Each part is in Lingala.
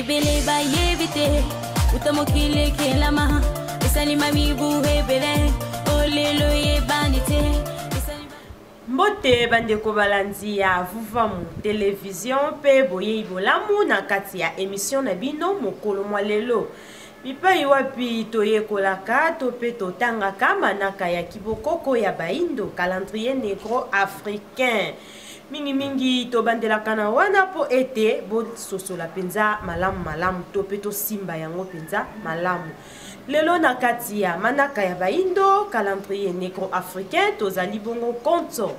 Ebele bayebi te uta mokili ekelama esalima mibu ebele olelo eyebani te. Mbote bandeko balandi ya Vuvamu Television mpe boyei bolamu na kati ya emission na bino mokolo mwa lelo. Bipai wapi toyekolaka to mpe totangaka manaka ya kibokoko ya baindo, calendrier negro africain. Mingimingi tobandelaka na wana mpo ete bososola mpenza malamu malamu to mpe tosimba yango mpenza malamu. Lelo na kati ya manaka ya baindo, calendrier negro-africain, tozali bongo konto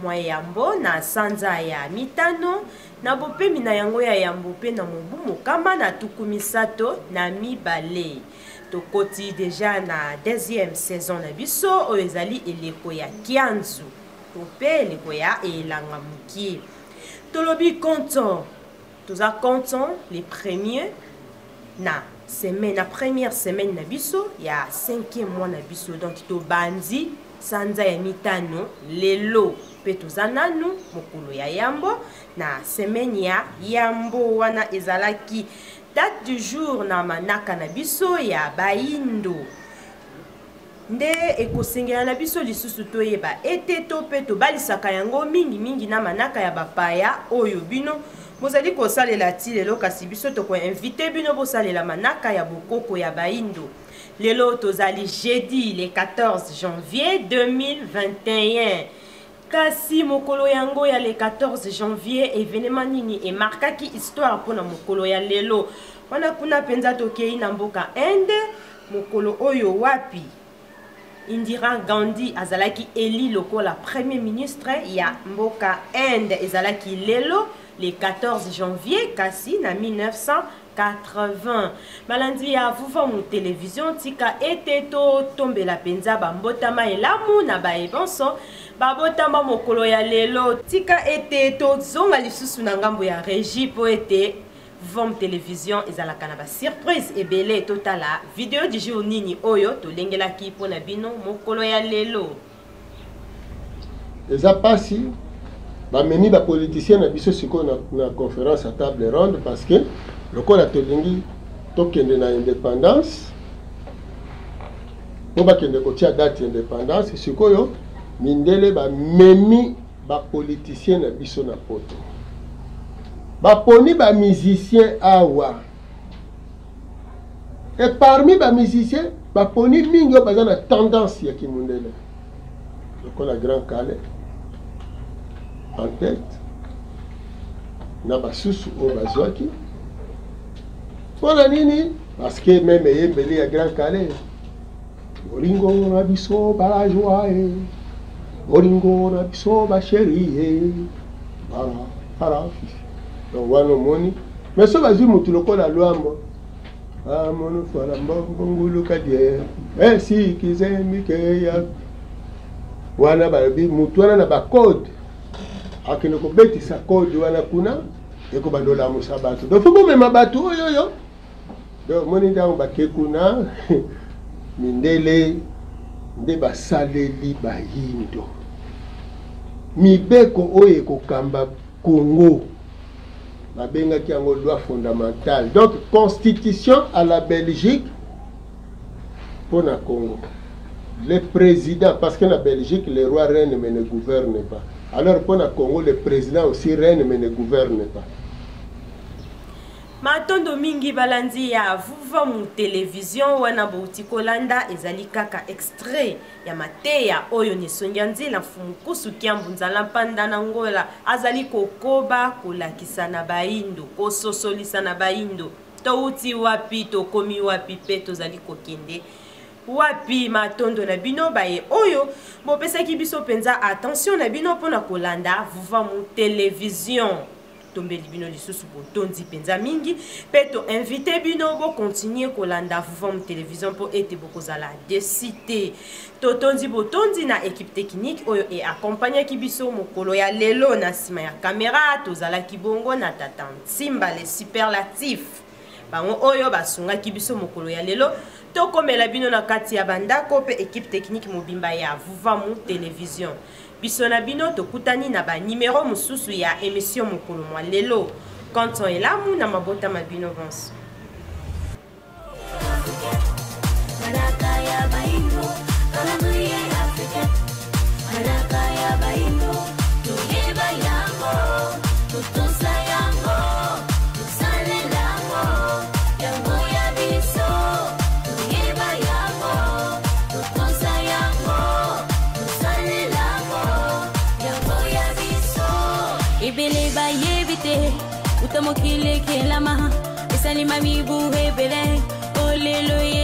mwa yambo na sanza ya mitano na bopemi na yango ya yambo mpe na mobu 132. Tokoti deja na deuxième saison na biso oyo ezali eleko ya kianzu to mpe eleko ya elanga mokie. Tolobi konto, toza konto les premiers na semaine, na première semaine na biso ya 5e mois na biso, donc tobandi sanza ya mitano lelo mpe toza nanu mokolo ya yambo na semaine ya yambo. Wana ezalaki date du jour na manaka na biso ya baindo. Nde ekosengela na biso lisusu toyeba ete to mpe tobalisaka yango mingimingi na manaka ya bapaya oyo bino bozali kosalela ti lelo, kasi biso tokoinvite bino bosalela manaka ya bokoko ya baindo. Lelo tozali jeudi le 14 janvier 2021. Kasi mokolo yango ya le 14 janvier, événement nini emarkaki histoire mpona mokolo ya lelo? Wana kuna mpenza tokei na mboka Inde, mokolo oyo wapi Indira Gandhi azalaki élu lokola premier ministre ya mboka Inde. Ezalaki lelo le 14 janvier kasi na 1980. Balandi ya Vuvamu Television, tika ete totombela mpenza bambotama elamu na baye bonso babotama mokolo ya lelo. Tika ete tozonga lisusu na ngambo ya régie mpo ete Vom Television ezalaka na ba surprise ebele. Totala video du jour nini oyo tolengelaki mpo na bino mokolo ya lelo. Eza pasi bamemi bapoliticien na biso sikoyo na conférence à table ronde, parce que lokola tolingi tokende na indépendance mpo bakende kotia date ya indépendance, sikoyo mindele bamemi bapoliticien na biso na poto, baponi bamusicien awa, et parmi bamusicien baponi mingi oyo baza na tendance ya kimundele lokola Grand Kale en tête na basusu oyo bazwaki. Mpona nini? Parce que même eyembeli ya Grand Kale, bolingo na biso balajwa e, bolingo na biso bachéri e, para para. Donc wana omoni, mais so bazwi motu lokola Lwambo, amonofala mbongo nguluka die esikizemikeya, wana balobi motu wana na bacode akende kobetisa code wana kuna ekobanda olamusa bato. Donc faut bomema bato oyo oyo. Donc omoni ntango bake kuna, mindele nde basaleli bayindo mibeko oyo ekokamba Congo, babengaki yango loi fondamentale, donc constitution à la Belgique mpo na Congo. Le président, parce que na Belgique le roi règne mais ne gouverne pas, alors mpo na Congo le président aussi règne mais ne gouverne pas. Matondo mingi balandi ya Vuvamu Television. Wana bouti kolanda ezali kaka extrait ya mateya oyo Nesongi ya Nzila Mfumu Kusu Kiambu Nzala Mpanda na Ngola azali kokoba kolakisa na baindo, kososolisa na baindo touti wapi, tokomi wapi mpe tozali kokende wapi. Matondo na bino baye oyo bopesaki biso mpenza attention na bino mpona kolanda Vuvamu Television. Tombeli bino lisusu botondi mpenza mingi mpe toinvite bino bokontinue kolanda Vuvamu Television mpo ete bokozala déçus te. Totondi botondi na équipe technique oyo eakompagnaki biso mokolo ya lelo. Na nsima ya kamera tozalaki bongo na tata Nsimba le superlatif. Bango oyo basungaki biso mokolo ya lelo tokomela bino na kati ya bandako mpe équipe technique mobimba ya Vuvamu Television. Biso na bino tokutani na banimero mosusu ya émission mokolo mwa lelo. Konto elamu na mabota ma bino bonso. Manaka ya baindo, calendrier africain. Manaka ya baindo, toyeba yango, totosa yango, tosalela yango, yango ya biso. Toyeba yango, totosa yango, tosalela yango, yango ya biso. Ebele bayebi te uta mokili ekelama esalima mibu ebele olelo.